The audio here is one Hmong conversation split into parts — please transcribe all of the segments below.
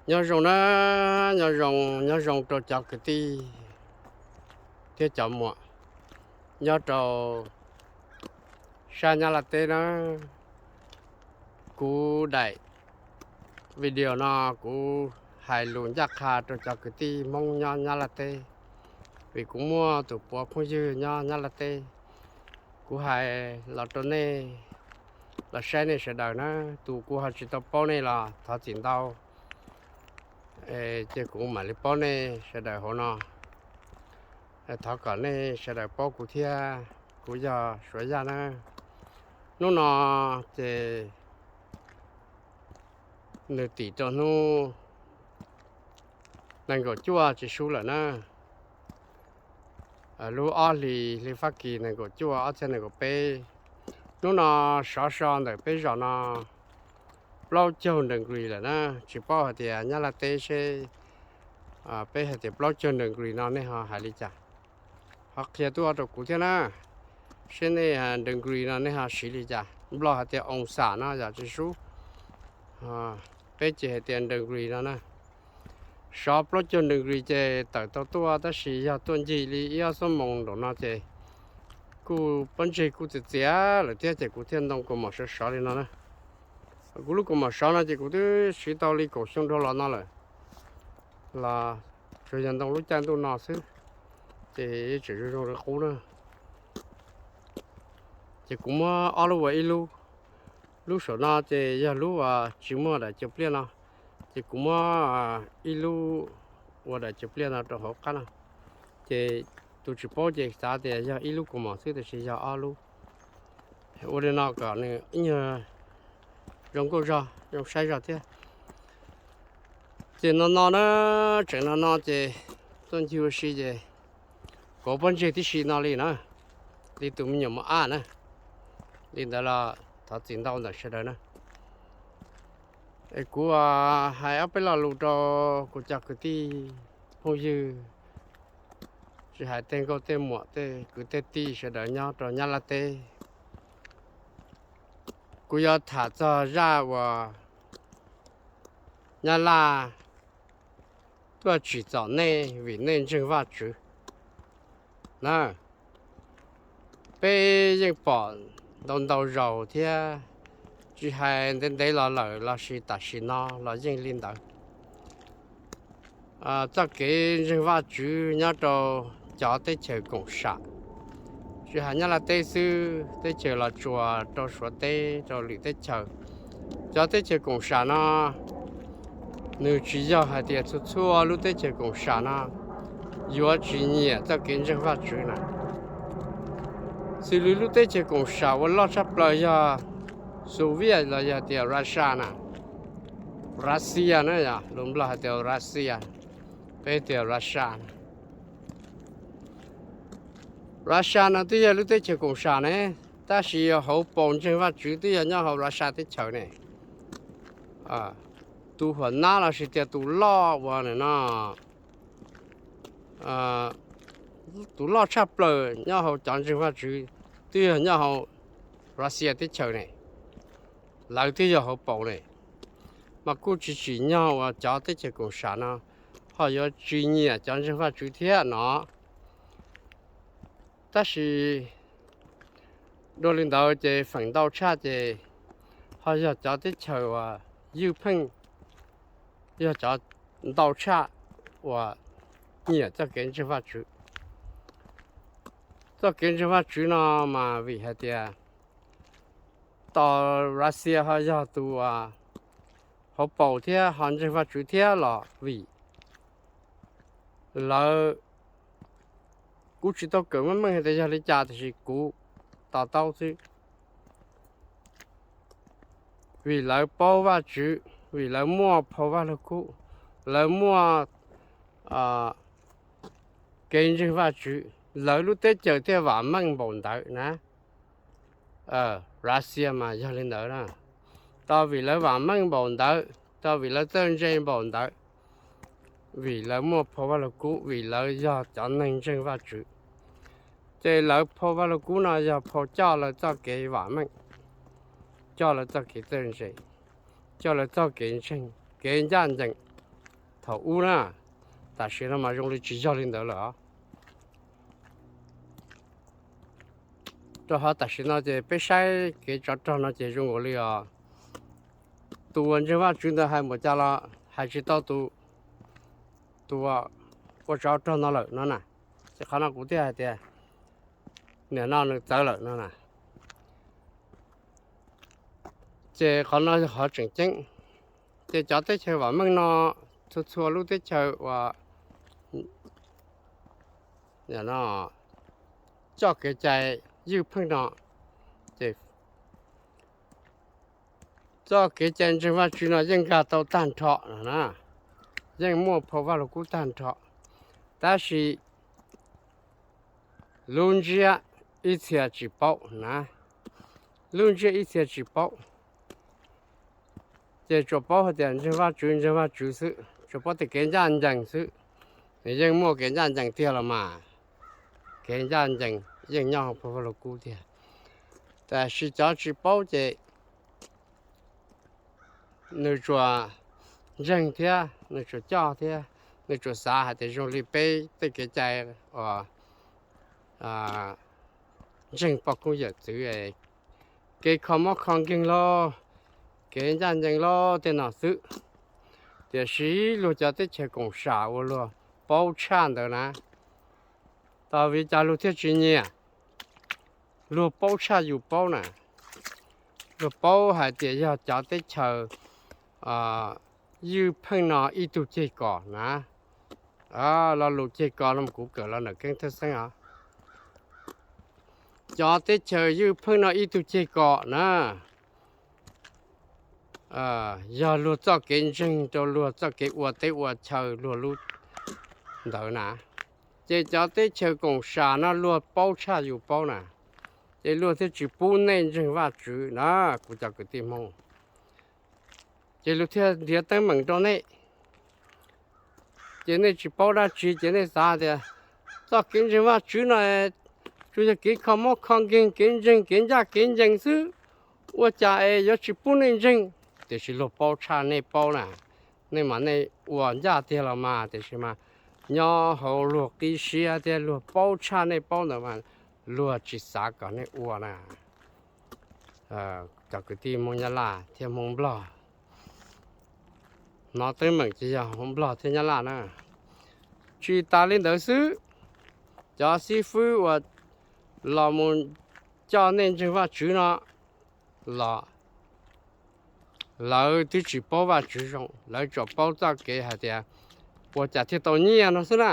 Nyob zoo na, nyob zoo, nyob zoo rau cov kwv tij thiab cov muam nyob rau sab Nyab Laj teb na. Kuv daim video no kuv hais lus ncaj qha rau cov kwv tij Hmoob nyob Nyab Laj teb, vim kuv muaj tus puav phooj ywg nyob Nyab Laj teb. Kuv hais los rau nej, los saib nej sawv daws na. Tus kuv ho tsis tau paub nej los thov txim ntau, ces kuv mam li paub nej sawv daws hauv no. Thov kom nej sawv daws paub kuv thiab, kuv yog Suav Yaj na. Hnub no ces nws tim rau hnub nees nkaum cuaj tsis sub lawm na. Lub ob hlis, hli Fab Kis nees nkaum cuaj ob txhiab nees nkaum peb. Hnub no sov so ntawm peb zos no plaub caug degree lawm na. Tsis paub hais tias Nyab Laj teb seb peb hais tias plaub caug degree no nej ho hais li cas, ho qhia tuaj rau kuv thiab na. Seb nej degree no nej ho siv li cas. Nplog hais tias oos xam no yom tsis sub, peb ces hais tias degree no na. Sov plaub caug degree ces tawm tau tuaj, tab sis yog tuaj ncig li ib ob xuab moos nraum no ces kuj pob ntseg kuj txias txias lawm thiab ces kuv thiaj ntoo kaus mom sov sov li no na. Kuv lub kaus mom sov no ces kuv twb siv tau li kaum xyoo dhau los no lawm, los tsuas yog ntoo lub caij ntuj no xwb, ces tseem zoo zoo li qub na. Ces kuv muab ob lub ua ib lub. Lub saum no ces yog lub uas tsis muaj daim cov pliaj no, ces kuv muab ib lub ua daim cov pliaj no rau hauv qab no. Ces tus tsis paub ces xav tias yog ib lub kaus mom xwb, tiam sis yog ob lub. Ua li no kom nws ib nyuag zoo nkauj zog, zoo saib zog thiab. Ces no no na, tseem no no ces tuaj ncig ua si ces kauv pob ntseg tib si no li na, li tus me nyuam mos ab na. Li ntawd los thov txim ntau ntawm sawv daws na. Es kuv hais ob peb lo lus rau kuv cov kwv tij phooj ywg, tsis hais tej nkauj tej muam tej kwv tej tij sawv daws nyob rau Nyab Laj teb. Kuv yuav tham txog zaj uas Nyab Laj tuaj tsim txom nej vim nej ntseeg Vajtswv na. Peb yeej pom ntau ntau zaus thiab, tsis hais ntev ntev los lawm lossis tam sim no los yeej li ntawd. Txoj kev ntseeg Vajtswv nyob rau cov teb chaws koom sam, tsis hais Nyab Laj teb xwb, teb chaws Los Tsuas, rau Suav teb, rau lwm teb chaws, cov teb chaws koom sam no nws tsis yog hais tias txhua txhua lub teb chaws koom sam no yuav tsis nyiam txoj kev ntseeg Vajtswv na. Xws li lub teb chaws koom sam uas loj tshaj plaws yog Soviet los yog tias Russia na. Russia na, yog lus Nplog hais tias Russia, peb tias Russia na. Russia no twb yog lub teb chaws koom sam ne, tab sis hauv paus ntseeg Vajtswv twb yog nyob hauv Russia teb chaws ne. Tus huam nab lossis tias tus loj uas no, tus loj tshaj plaws nyob hauv cov ntseeg Vajtswv twb yog nyob hauv Russia teb chaws ne. Lawv twb yog hauv paus ne, mas kuj tsis tsim nyog uas cov teb chaws koom sam no ho yuav tsis nyiam cov ntseeg Vajtswv thiab no. Tab sis dua li ntawd ces feem ntau tshaj ces ho yog cov teb chaws uas ywj pheej, yog cov ntau tshaj uas nyiam txoj kev ntseeg Vajtswv. Txoj kev ntseeg Vajtswv no mas vim hais tias tos Russia ho yog tus hauv paus thiab ho ntseeg Vajtswv thiab los vim lawv, kuv tsis tau kawm meej meej hais tias yog li cas tiam sis kuv to taub xwb. Vim lawv paub Vajtswv, vim lawv muaj phau Vaj Lug Kub, lawv muaj kev ntseeg Vajtswv, lawv lub teb chaws thiaj vam meej npaum ntawd na. Russia mas yog li ntawd na. Tau vim lawv vam meej npaum ntawd, tau vim lawv txawj ntse npaum ntawd, vim lawv muaj phau Vaj Lug Kub, vim lawv yog cov neeg ntseeg Vajtswv, ces lawv phau Vaj Lug Kub no yog phau coj lawv txoj kev vam meej, coj lawv txoj kev txawj ntse, coj lawv txoj kev ntseeg, kev ncaj ncees, thaum ub na. Tam sim no mas zoo li tsis yog li ntawd lawm os. Rau qhov tam sim no ces peb saib kev tsov rog no ces zoo nkaus li os, tus uas ntseeg Vajtswv ntawd hais npaum cas los hais tsis tau tus, tus ua tsov rog no lawm no na. Ces qhov no kuv thiaj hais tias nim no nws txawv lawm no na. Ces qhov no yog qhov tseem ceeb. Ces cov teb chaws vam meej no, txhua txhua lub teb chaws uas coj kev cai ywj pheej no, ces txoj kev cai ntseeg Vajtswv no yeej nkag tau tag nrho na, yeej muaj phau Vajluskub tag nrho. Tab sis lub ntsiab ib txhia tsis paub na, lub ntsiab ib txhia tsis paub. Ces tsuas paub hais tias ntseeg Vajtswv, ntseeg Vajtswv xwb, tsuas paub tias kev ncaj ncees xwb. Nws yeej muaj kev ncaj ncees tiag los mas, kev ncaj ncees yeej nyob hauv phau Vajluskub tiag. Tab sis cov tsis paub ces nws tsuas ntseeg thiab nws tsuas coj thiab nws tsuas xav hais tias zoo li peb tej kev cai uas ntseeg poj koob yawm txwv, kev kho mob kho nkeeg lauj, kev ncaj ncees lauj tej no xwb. Tiam sis luag cov teb chaws koom sam uas luag paub tshaj ntawd na, tab vim cas luag thiaj tsis nyiam? Luag paub tshaj yus paub na. Luag paub hais tias yog cov teb chaws ywj pheej no ib tug ceg kom na. Lo lus ceg kom no kuv kawm los ntawm Keeb Thawj Xeeb os. Cov teb chaws ywj pheej no ib tug ceg kom na, yog luag txoj kev ntseeg rau luag txoj kev ua teb ua chaw luag lub ntawd na. Ces cov teb chaws koom sam no luag paub tshaj yus paub na, ces luag thiaj tsis pub nej ntseeg Vajtswv na, kuv cov kwv tij Hmoob. Ces luag thiaj nrhiav teeb meem rau nej. Ces nej tsis paub dab tsi ces nej xav tias txoj kev ntseeg Vajtswv no tsuas yog kev kho mob kho nkeeg, kev ntseeg kev ncaj kev ncees xwb, ua cas es yuav tsis pub nej ntseeg? Tiam sis luag paub tshaj nej paub na, nej mas nej ua ncaj tiag los mas, tiam sis mas nyob hauv luag qib siab thiab luag paub tshaj nej paub ntawd mas luag tsis xav kom nej ua na. Cov kwv tij Hmoob Nyab Laj thiab Hmoob Nplog, hnov teeb meem ces yog Hmoob Nplog thiab Nyab Laj na. Tsis tas li ntawd xwb, cov xib fwb uas los mus coj nej ntseeg Vajtswv no los lawv twb tsis paub Vajtswv zoo, lawv tsuas paub txoj kev hais tias ua cas thiaj tau nyiaj no xwb na.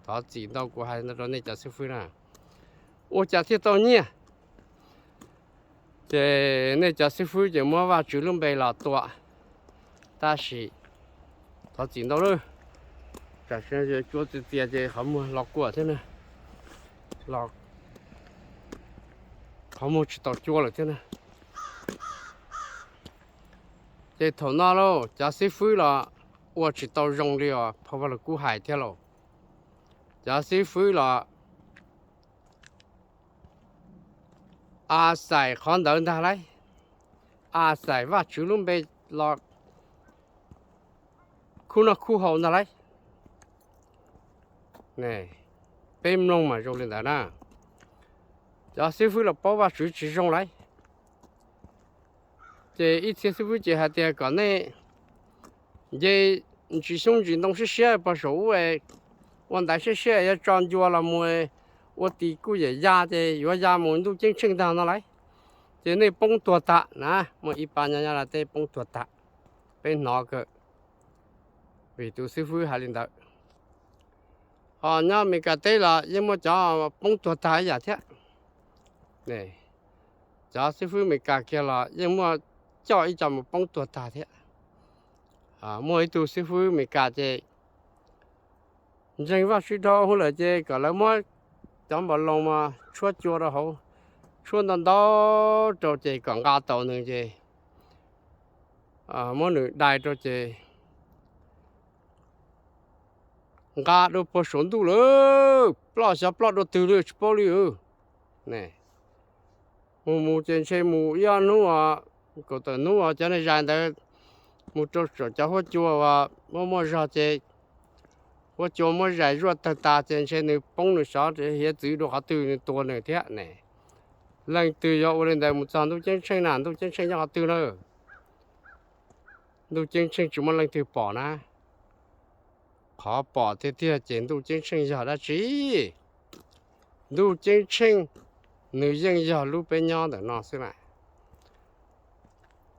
Thov txim ntau kuv hais rau nej cov xib fwb na, ua cas thiaj tau nyiaj. Ces nej cov xib fwb ces muab Vajtswv lub npe los tua, tab sis thov txim ntau lawm, tam sim no cuab txias txias ces qhov muag los kuam thiab na, qhov muag tsis tau cuab lawm thiab na. Ces thaum no lauj, cov xib fwb los ua tsis tau zoo li os phau Vaj Lug Kub hais thiab lauj. Cov xib fwb los a xais qhov ntawd ntag lauj, a xais Vajtswv lub npe los khub noj khub haus ntag lauj. Peb mloog mas zoo li ntawd na. Cov xib fwb los paub Vajtswv tsis zoo lauj. Ces ib txhia xib fwb ces hais tias kom nej nce ntsis xyoob ntsis ntoo siab siab pog saum ub es ua ntaiv siab siab yuav tso ncua los mus ua tis kuj yam ya ces yuav ya mus ntuj ceeb tsheej ntag no lauj. Ces nej poob tuag tag na, muaj ib pab nyob Nyab Laj teb poob tuag tag, peb hnov kawg, vim tus xib fwb hais li ntawd. Ho nyob Amelikas teb los yeej muaj cov poob tuag tag ib yam thiab. Cov xib fwb Amelikas kiag los yeej muaj coj ib co mus poob tuag tag thiab. Muaj ib tug xib fwb Amelikas ces ntseeg Vajtswv dhau hwv lawm ces kom lawv muab cov npaum loos mas tshuab cua rau hauv, tshuab ntau ntau rau ces kom nqa tau nws ces muab nws dai rau ces nqa dua puag saum ntuj lawm, ploj xyov ploj dua twg li tsis paub li. Mus mus ces ntshe mus ib ob hnub os, kaum tawm hnub os cov neeg zais ntawd mus rau saum cov huab cua uas muaj muaj zog ces huab cua muab zais zuaj tawg tas ces ntshe nws poob nws xyov hiav txwv dua qhov twg nws tua nws thiab ne. Leej twg yuav ua li ntawd mus txog ntuj ceeb tsheej na, ntuj ceeb tsheej nyob qhov twg na? Ntuj ceeb tsheej tsis muaj leej twg pom na. Qhov pom tiag tiag ces ntuj ceeb tsheej yog dab tsi? Ntuj ceeb tsheej nws yeej yog lub peb nyob ntawm no xwb na.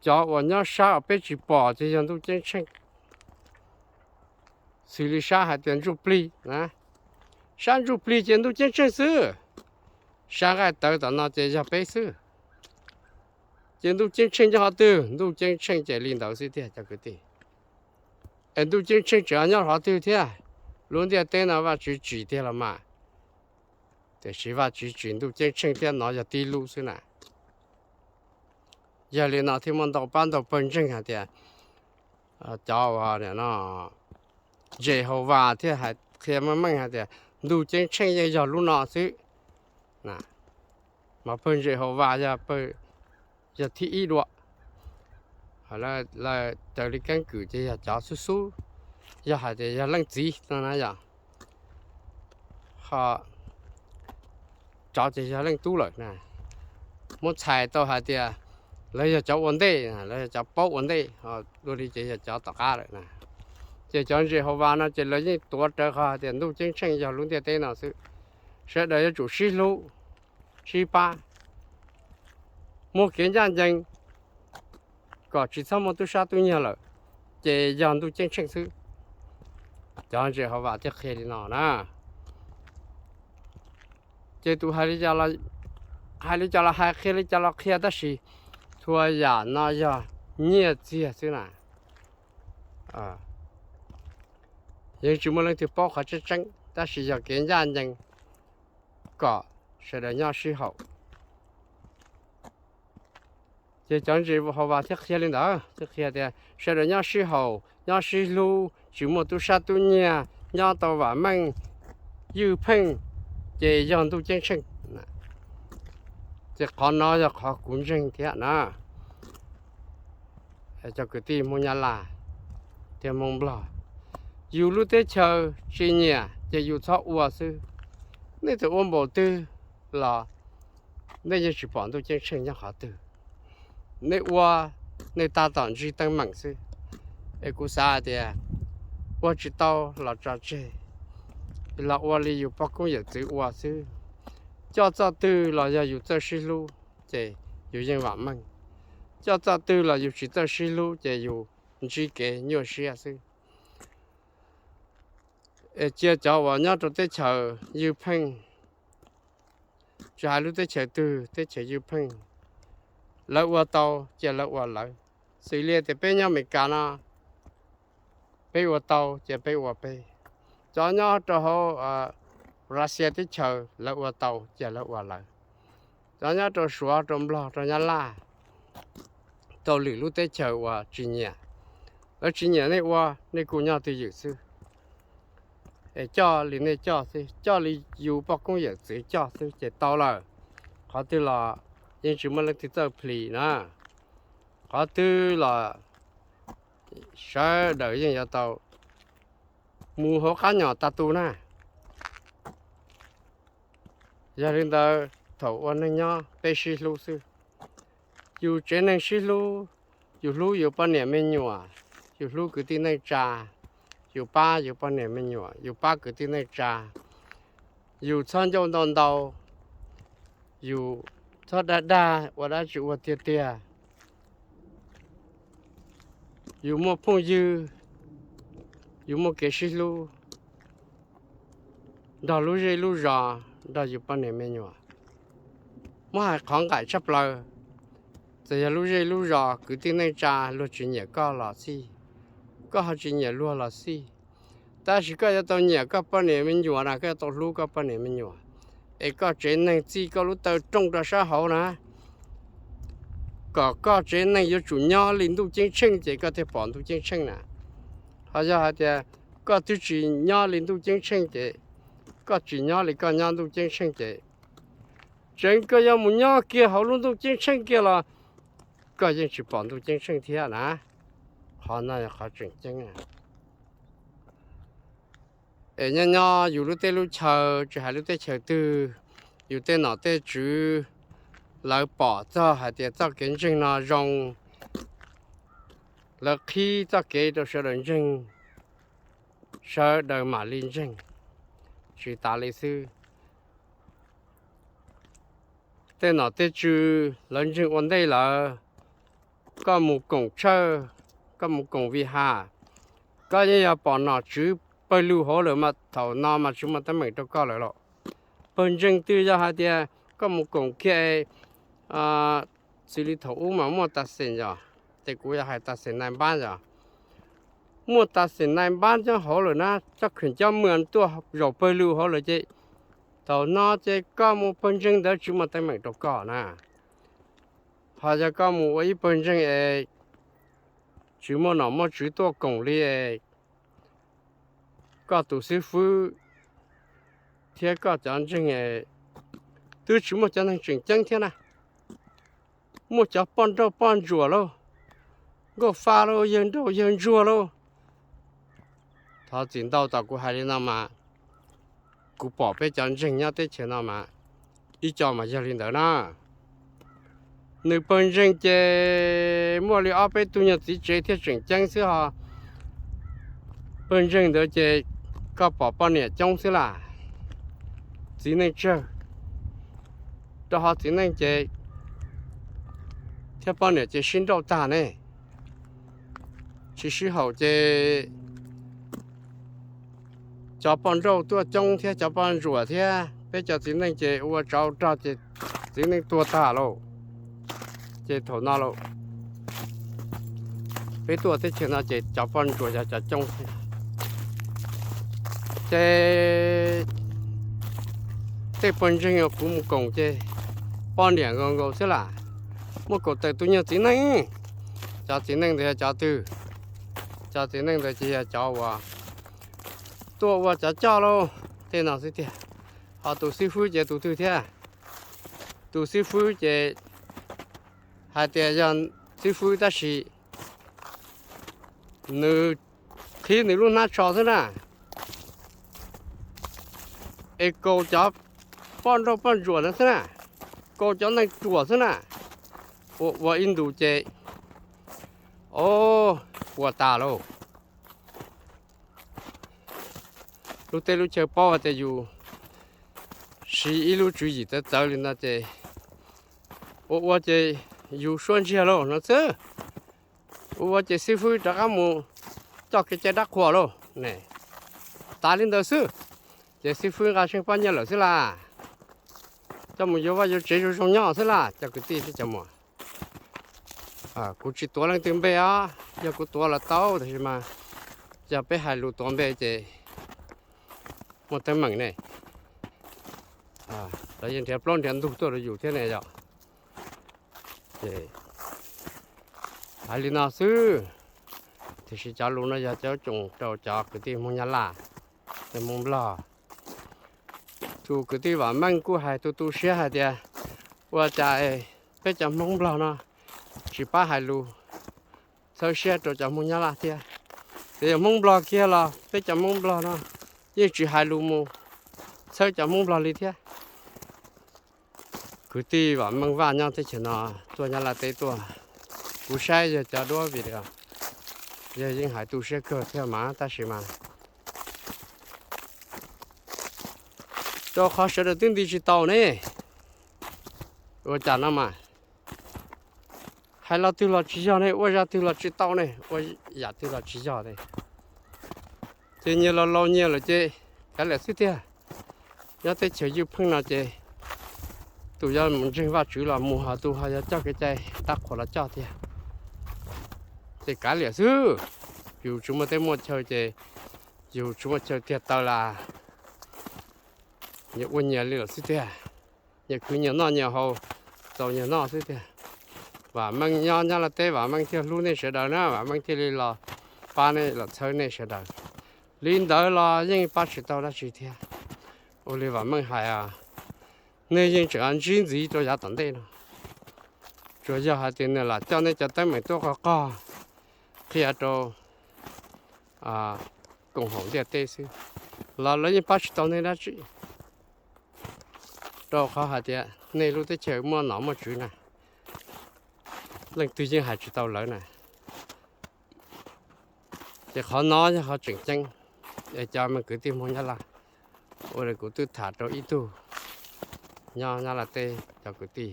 Cov uas nyob sab uas peb tsis pom ces yog ntuj ceeb tsheej. Xws li sab hais tias ntsuj plig na, sab ntsuj plig ces ntuj ceeb tsheej xwb. Sab nqaij tawv tom no ces yog peb xwb. Ces ntuj ceeb tsheej nyob qhov twg? Ntuj ceeb tsheej ces li ntawd xwb tiag cov kwv tij. Es ntuj ceeb tsheej tseem nyob qhov twg thiab? Lub ntiaj teb no Vajtswv tsim tiag los mas, tiam sis Vajtswv tsim ntuj ceeb tsheej thiab no yog tib lub xwb na. Yog li no thiaj muaj ntau pab ntau pawg ntseeg hais tias, cov uas no Yehauvas thiaj hais qhia meej meej hais tias ntuj ceeb tsheej yeej yog lub no xwb. Mas pawg Yehauvas yog thib ib dua. Lawv raws li keeb kwm ces yog cov xub xub, yog hais tias yog leej txiv no na yom. Ho cov ces yog leej tub lawm na. Muab txhais tau hais tias lawv yog cov ua ntej, lawv yog cov paub ua ntej, dua li ces yog cov tom qab lawm na. Ces cov Yehauvas no ces lawv yeej tuav rawv qhov hais tias ntuj ceeb tsheej yog lub ntiaj teb no xwb. Sawv daws yuav tsum sib hlub, sib pab, muaj kev ncaj ncees, kom tsis txhob muaj tub sab tub nyiag lawm, ces yog ntuj ceeb tsheej xwb. Cov Yehauvas thiaj qhia li no na. Ces tus hais li cas los hais, qhia li cas los qhia, tab sis txhua yam no yog nyiaj txiag xwb na. Yeej tsis muaj leej twg paub qhov tseeb tseeb, tab sis yog kev ncaj ncees kom sawv daws nyob sib haum. Ces cov Yehauvas thiaj qhia li ntawd, thiaj qhia tias sawv daws nyob sib haum, nyob sib hlub, tsis muaj tub sab tub nyiag, nyob tau vam meej, ywj pheej, ces yog ntuj ceeb tsheej. Ces qhov no yog qhov kuv ntseeg thiab na. Cov kwv tij Hmoob Nyab Laj thiab Hmoob Nplog, yus lub teb chaws tsis nyiam ces yus txhob ua xwb. Nej txawm ua npaum twg los nej yeej tsis pom ntuj ceeb tsheej nyob qhov twg. Nej ua, nej tab tom ntsib teeb meem xwb. Es kuv xav hais tias ua tsis tau los tso tseg, los ua li yus poj koob yawm txwv ua xwb. Coj txoj twg los yog yus txawj sib hlub ces yus yeej vam meej. Coj txoj twg los yus tsis txawj sib hlub ces yus ntsib kev nyuaj siab xwb. Es cia cov uas nyob rau teb chaws ywj pheej, tsis hais lub teb chaws twg, teb chaws ywj pheej, lawv ua tau cia lawv ua lawv. Xws li tias peb nyob Amelikas no, peb ua tau cia peb ua peb. Cov nyob rau hauv Russia teb chaws lawv ua tau cia lawv ua lawv. Cov nyob rau Suav, rau Nplog, rau Nyab Laj, rau lwm lub teb chaws uas tsis nyiam, lawv tsis nyiam nej ua, nej kuj nyob twj ywm xwb. Es coj li nej coj xwb, coj li yus poj koob yawm txwv coj xwb ces tau lawm. Qhov twg los yeej tsis muaj leej twg txawj plis na. Qhov twg los sawv daws yeej yuav tau mus hauv qab nyom tas tu na. Yog li ntawd, thaum ua neej nyob peb sib hlub xwb. Yus tsev neeg sib hlub, yus hlub yus poj niam me nyuam, yus hlub kwv tij neej tsa, yus pab yus poj niam me nyuam, yus pab kwv tij neej tsa, yus txhob ncauj ntau ntau, yus txhob dag dag ua dab tsi ua tiag tiag. Yus muaj phooj ywg, yus muaj kev sib hlub, nrog lub zej lub zos, nrog yus poj niam me nyuam. Muab hais qhov nqaim tshaj plaws, txawm yog lub zej lub zos kwv tij neej tsa luag tsis nyiam koj los xij, koj ho tsis nyiam luag los xij, tab sis koj yuav tau nyiam koj poj niam me nyuam na, koj yuav tau hlub koj poj niam me nyuam, es koj tsev neeg txij koj lub taw rooj rau sab hauv na, kom koj tsev neeg yuav tsum nyob li ntuj ceeb tsheej ces koj thiaj pom ntuj ceeb tsheej na. Ho yog hais tias koj twb tsis nyob li ntuj ceeb tsheej ces, koj tsis nyob li koj nyob ntuj ceeb tsheej ces, tseem koj yuav mus nyob kiag hauv lub ntuj ceeb tsheej kiag los koj yeej tsis pom ntuj ceeb tsheej thiab na. Qhov no yog qhov tseem ceeb. Es nyob nyob yus lub teb lub chaw, tsis hais lub teb chaws twg, yus tej nom tej tswv, lawv pom txog hais tias txoj kev ntseeg no zoo, lawv qhib txoj kev rau sawv daws ntseeg, sawv daws mam li ntseeg. Tsis tas li xwb, tej nom tej tswv lawv ntseeg ua ntej lawm, koj mus koom tshawj, koj mus koom vim has, koj yeej yog pom nom tswv pawg lug hauv lawm mas thaum no mas tsis muaj teeb meem rau koj lawm los. Pawg ntseeg twg yog hais tias koj mus koom kiag xws li thaum ub mas muaj tas xeem yog, ces kuv yog hais tas xeem nais npab yog, muaj tas xeem nais npab nyob hauv lawm na, txoj kheem coj muag tuaj zaum pawg lug hauv lawm ces thaum no ces koj mus pawg ntseeg ntawd tsis muaj teeb meem rau koj na. Ho yog koj mus ua ib pawg ntseeg es tsis muaj nom muaj tswv tuaj koom li es koj tus xib fwb thiab koj cov ntseeg twb tsis muaj cov neeg tseem ceeb thiab na. Muaj cov poj nrauj poj ntsuam lauj, nkauj fa lauj, yawg nrauj yawg ntsuag lauj. Thov txim ntau tom kuv hais li no mas kuv pom peb cov ntseeg nyob teb chaws no mas ib co mas yog li ntawd na. Nws pawg ntseeg ces muaj li ob peb tug nyuag txiv tsev thiaj tseem ceeb xwb ho. Pawg ntseeg ntawd ces koj pom poj niam coob xwb las, txiv neej tsawg, rau ho txiv neej ces thiab poj niam ces sib nrauj tag ne. Tsis sib haum ces cov poj nrauj tuaj coob thiab cov poj ntsuam thiab, peb cov txiv neej ces ua tsov rog ces txiv neej tuag tag lauj. Ces thaum no lauj, peb tuaj teb chaws no ces cov poj ntsuam yog cov coob thiab. Ces tej pawg ntseeg uas kuv mus koom ces poj niam nkaus nkaus xwb las, muaj kaum tawm tus nyuag txiv neej. Cov txiv neej ntawd yog cov twg? Cov txiv neej ntawd ces yog cov uas tuaj ua cov coj lauj, tej no xwb tiag. Ho tus xib fwb ces tus twg thiab? Tus xib fwb ces hais tias yog xib fwb tab sis nws qhib nws lub hnab tsho xwb na, es kaus cov poj nrauj poj ntsuam ntawd xwb na, kaus cov neeg ruam xwb na. Ua ua ib ntus ces, o, ua tas lauj. Lub teb lub chaw paub hais tias yus siv ib lub tswv yim txawv txawv li no ces ua ua ces yus suab ntsiag lauj no xwb. Ua ua ces xib fwb rov qab mus coj kev cai dab qhuas lauj ne. Tas li ntawd xwb, ces xib fwb nqa tsheej poj nyiaj lawm xwb las, coj mus yuav vaj yuav tsev zoo zoo nyob xwb las cov kwv tij thiab cov muam. Kuv tsis tuav leej twg npe os, yog kuv tuav los tau tab sis mas yog peb hais lus tuav npe ces muaj teeb meem ne. Lawv yeej nrhiav plaub nrhiav ntug tuaj rau yus thiab ne yom. Hais li no xwb, tiam sis cov lus no yog cov tsoom rau cov kwv tij Hmoob Nyab Laj, cov Hmoob Nplog. Tus kwv tij Vam Meej kuj hais tu tu siab hais tias ua cas peb cov Hmoob Nplog no tsis pab hais lus txhawb siab rau cov Hmoob Nyab Laj thiab. Ces yog Hmoob Nplog kiag los peb cov Hmoob Nplog no yeej tsis hais lus mus txhawb cov Hmoob Nplog li thiab. Kwv tij Vam Meej Vaj nyob teb chaws no tuaj Nyab Laj teb tuaj, kuv saib yog cov duab video, yog yeej hais tu siab kawg thiab mas tab sis mas rau qhov sawv daws twb nti tsis tau ne. Ua cas no mas hais lo twg los tsis yog ne, ua zaj twg los tsis tau ne, ua yam twg los tsis yog ne. Ces nyias los laus nyias lawm ces kav liam xwb tiag. Nyob teb chaws ywj pheej no ces tus yuav mus ntseeg Vajtswv los mus, ho tus ho yuav coj kev cai dab qhuas los coj tiag. Ces kav liam xwb, yus tsis muaj teb muaj chaw ces yus tsis muaj chaw tiag taw las, nyias ua nyias li lawm xwb tiag. Nyias khwv nyias noj nyias haus, txaus nyias noj xwb tiag. Vam Meej nyob Nyab Laj teb, Vam Meej thiaj hlub nej sawv daws na, Vam Meej thiaj li los pab nej los txhawb nej sawv daws. Li ntawd los yeej pab tsis tau dab tsi thiab. Ua li Vam Meej hais, nej yeej tseem ntsib ntxiv rau yav tom ntej no. Tsuas yog hais tias nws lam coj nej cov teeb meem tuaj qog qog, qhia rau koom haum ntiaj teb xwb los lawv yeej pab tsis tau nej dab tsi, rau qhov hais tias nej lub teb chaws muaj nom muaj tswv na, leej twg yeej hais tsis tau lawv na. Ces qhov no yog qhov tseem ceeb es cov me kwv tij Hmoob Nyab Laj, ua li kuv twb tham rau ib tug nyob Nyab Laj teb cov kwv tij,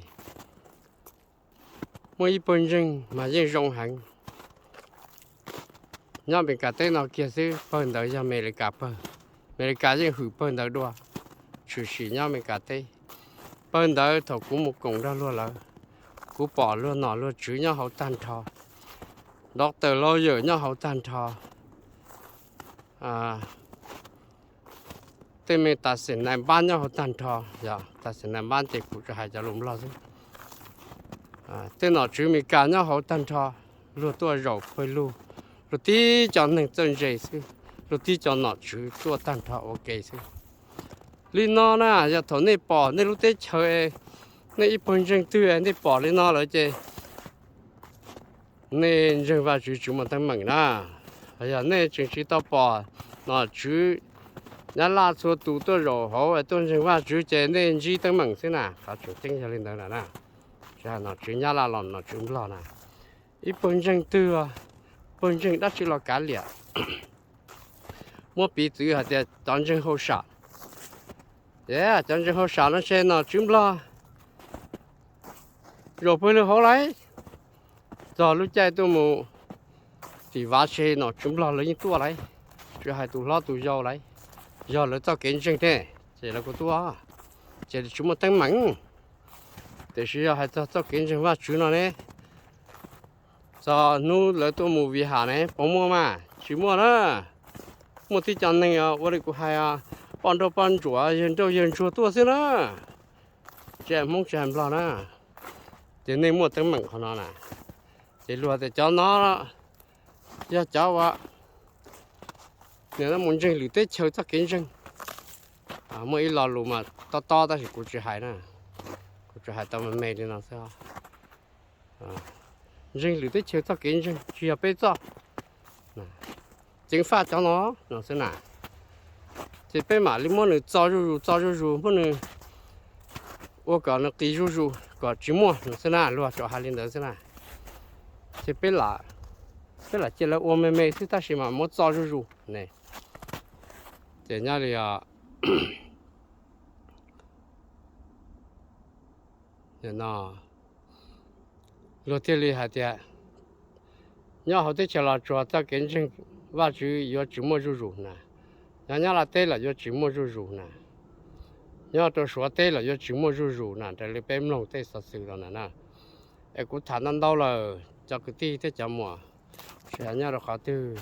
muaj ib pawg ntseeg mas yeej zoo heev. Nyob Amelikas teb no kiag xwb, pawg ntawd yog Amelikas pawg, Amelikas yeej hwm pawg ntawd dua, tshwm sim nyob Amelikas teb. Pawg ntawd thaum kuv mus koom nrog luag lawm, kuv pom luag nom luag tswv nyob hauv tag nrho, doctor lawyer nyob hauv tag nrho, tej me tas xim nais npab nyob hauv tag nrho, yog tas xim nais npab ces kuv tsuas hais cov lus Nplog xwb. Tej nom tswv Amelikas nyob hauv tag nrho, luag tuaj zaum pawg lug, luag tib cov neeg txawj ntse xwb, luag tib cov nom tswv tuaj tag nrho ua ke xwb. Li no na, yog thaum nej pom nej lub teb chaws, nej ib pawg ntseeg twg nej pom li no lawm ces nej ntseeg Vajtswv tsis muaj teeb meem na. Yog nej tseem tsis tau pom nom tswv Nyab Laj txhua tus tuaj zaum hauv tuaj ntseeg Vajtswv ces nej ntsib teeb meem xwb na. Qhov tseem ceeb yog li ntawd na, tsis hais nom tswv Nyab Laj los nom tswv Nplog na. Ib pawg ntseeg twg, pawg ntseeg dab tsi los kav liam. Muab piv txwv hais tias cov ntseeg hauj sam, cov ntseeg hauj sam no ces nom tswv Nplog zaum pawg lug hauv lauj, txog lub caij tuaj mus tim vav tse nom tswv Nplog lawv yeej tuaj lauj, tsis hais tus hlob tus yau lauj, yog lawv txoj kev ntseeg ne, ces lawv kuj tuaj, ces tsis muaj teeb meem. Tiam sis yog hais txog txoj kev ntseeg Vajtswv no ne, txog hnub lawv tuaj mus Vij Has ne, puas muaj mas? Tsis muaj na. Muaj tib co neeg ua li kuv hais, poj nrauj poj ntsuam, yawg nrauj yawg ntsuag tuaj xwb na, tsis hais Hmoob tsis hais Nplog na. Ces nej muaj teeb meem qhov no na. Ces luag tias cov no yog cov uas mus ntseeg lwm teb chaws txoj kev ntseeg. Muaj ib lo lus mas tob tob tab sis kuv tsis hais na, kuv tsuas hais tau me me li no xwb. Ntseeg lwm teb chaws txoj kev ntseeg tsis yog peb txoj, ceev faj cov no no xwb na. Ces peb mam li muab nws txo zuj zus txo zuj zus, muab nws ua kom nws qis zuj zus kom tsis muaj no xwb na, luag tsuas hais li ntawd xwb na. Ces peb lam cia lawv ua me me xwb tab sis mas muab txo zuj zus ne. Ces nyob li no luag thiaj li hais tias nyob hauv teb chaws Los Tsuas txoj kev ntseeg Vajtswv yuav tsis muaj zuj zus na, nyob Nyab Laj teb los yuav tsis muaj zuj zus na, nyob rau Suav teb los yuav tsis muaj zuj zus na, raws li peb mloog tej xov xwm los ntawm na. Es kuv tham ntau ntau lawm cov kwv tij thiab cov muam, tsis hais nyob rau qhov twg,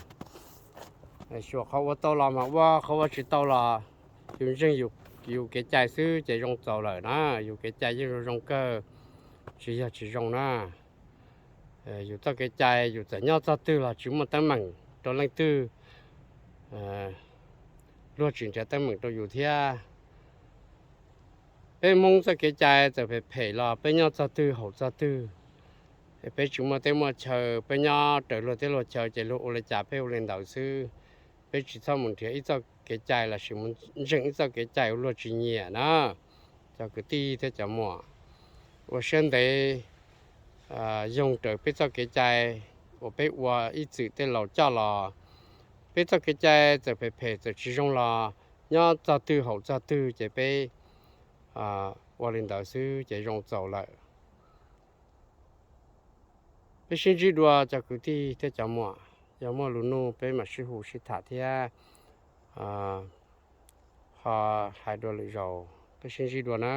xyuas qhov ua tau los mas ua, qhov ua tsis tau los yus ntseeg yus kev cai xwb ces zoo txaus lawm na, yus kev cai yeej zoo zoo kawg, tsis yog tsis zoo na. Yus txoj kev cai yus txawm nyob txog twg los tsis muaj teeb meem rau leej twg, luag tsis nrhiav teeb meem rau yus thiab. Peb Hmoob txoj kev cai txawm phem phem los peb nyob txog twg haum txog twg, peb tsis muaj teb muaj chaw, peb nyob raws luag teb luag chaw ces luag ua li cas peb ua li ntawd xwb. Peb tsis txhob mus nrhiav ib txoj kev cai lossis mus ntseeg ib txoj kev cai uas luag tsis nyiam na. Cov kwv tij thiab cov muam, ua siab ntev yoog raws peb txoj kev cai uas peb ua ib txwm tej laus coj los. Peb txoj kev cai txawm phem phem txawm tsis zoo los nyob txog twg haum txog twg ces peb ua li ntawd xwb ces zoo txaus lawm. Peb sib ntsib dua cov kwv tij thiab cov muam, yog muaj lus nuj peb mam sib hu sib tham thiab ho hais dua lwm zaus, peb sib ntsib dua na.